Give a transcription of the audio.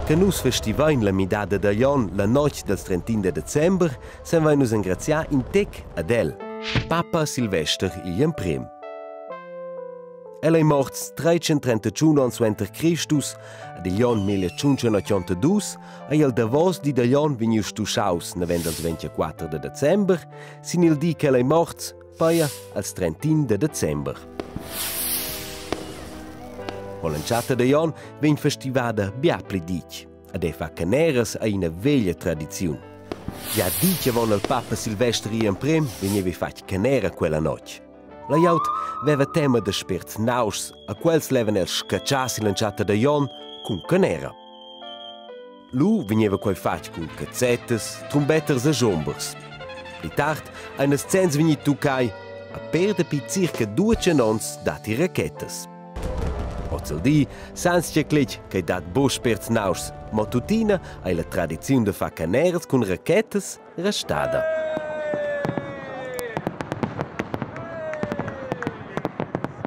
che nus festivain la midada da Jon la notg dals 31 de december, sen vain nus engraziar in tec ad el, Papa Silvester igl emprem. El ei morts 331 onns suenter Cristus ed igl onn 1582 ei el davos di da Jon vegnius stuschaus naven dals 24 de december sin il di ch'el ei morts, paia als 31 de december. Mo l'entschatta da Jon vegn festivada bia pli ditg ed ei fa caneras ei ina veglia tradiziun. Gia ditg avon il papa Silvester igl emprem vegnevi fatg canera quella notg. La glieud veva tema da spirts nauschs a quels levan els scatschar sill'entschatta da Jon cun canera. Lu vegneva quei fatg cun cazzettas, trumbetters e giombers. Pli tard ein ils zenns vegni tuccai, a per dapi circa 200 onns datti rachettas. Oz il di sans che cletg ch'ei dat buc spirts nauschs, mo tuttina ei la tradiziun da far caneras cun rachettas restada.